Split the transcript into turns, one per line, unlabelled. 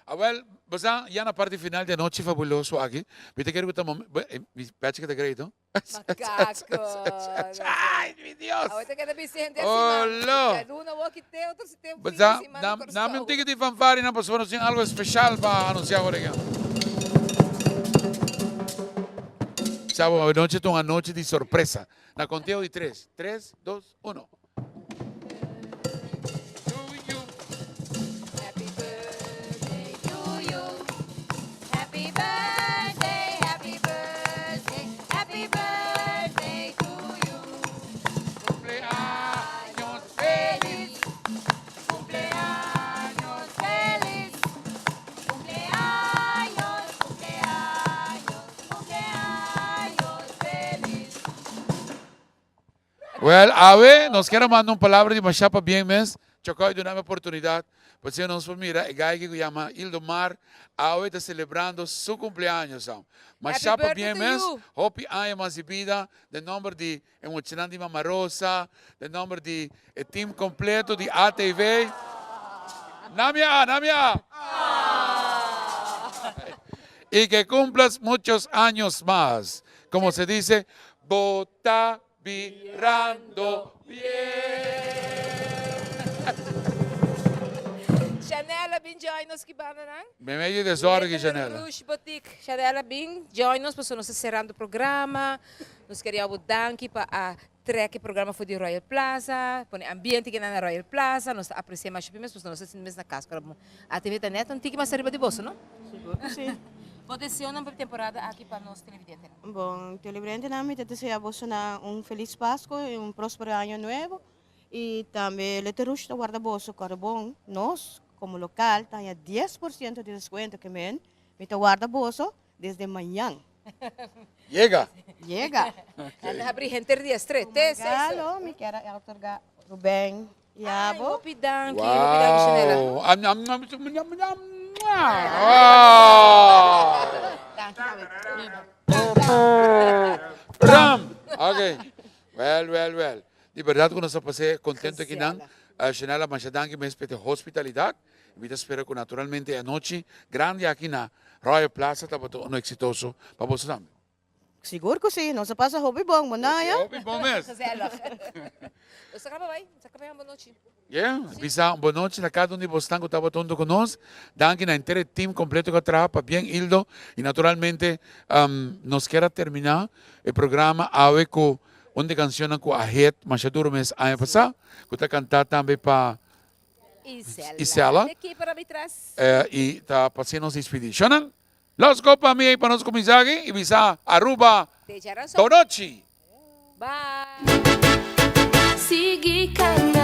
Awel, bo sa, ya na parti final di e nochi fabuloso aki, mi ta kere ku ta momen, mi pechi ke ta great, no?
Macaco.
Ay, mi Dios!
Awor ta keda bisti hende así, man.
Olo!
Djaluna awor ki te otro si te un
Bo
fin
sa,
di siman na
dam, dame un
Kòrsou.
tiki di fanfare nan pasobra nos tin algo especial pa anuncia awor aki. Sa bo, anochi ta un anochi di sorpresa. Na conteo di tres. Tres, dos, uno. Well, awe nos kier a manda un palabra di masha pabien mes. Chocoi duna mi oportunidad pasobra nos por mira e guy aki cu yama Ildomar awe ta celebrando su cumpleaños. Masha
Happy birthday
pabien
to
mes,
you.
hopi aña mas di bida den nomber di e muchanan di Mama Rosa, den nomber di e team completo di ATV. Nami a, nami a! Y que cumplas muchos años mas. Como se dice, bo ta birando bien.
Chanela bin join nos ki banda nan.
Me medio desorden ki
Little
Chanela.
Rouge Boutique. Chanela bin join nos pasobra nos ta cerrando programa. Nos queria bo danki pa a trek e programa for di Royal Plaza, pone ambiente kinan na Royal Plaza. Nos ta aprecia masha mes pasobra nos ta sinti mes na cas. Ora bo ATV ta net un tiki mas ariba di boso no?
Sigur cu si.
Bo deseonan pa e temporada aki pa nos televidentenan?
Bon, televidentenan mi ta desea bosonan un feliz Pasco y un prospero año nuevo y tambe Leterush ta warda boso kòrda bon, nos komo lokal ta haña 10% di deskuento ke men mi ta warda boso desde mañan.
Yega!
Yega!
Nan ta habri henter dia stre, te seis ora.
Regalo mi kier a otorga Ruben y
Ay,
abo.
hopi danki, hopi danki Shanela.
Wow!
Danki David.
Ram! Ok. Well, well, well. Di berdad cu nos a pas'e contento akinan. Shanela, masha danki mes p'e hospitalidad. Mi ta spera cu naturalmente e anochi grandi aki na Royal Plaza tabata uno exitoso pa boso tambe.
Sigur cu si, nos a pasa hopi bon, bo na ya?
Hopi bon mes.
Gezellig. Nos ta caba bay, nos ta caba un bon nochi.
Yeah, bisa un bon nochi na cada un di bosnan cu tabata hunto cu nos. Danki na henter e team completo cu a traha, pabien Ildo. Y naturalmente nos kier a termina e programa awe cu un di e cancionnan cu a hit masha duro mes aña pasa, cu ta canta tambe pa
Isela.
Y ta pa asina nos dispidi. Shonan, los go pa mi pa nos cuminsa aki y bisa Aruba bonochi.
Bye.
Sigui cana.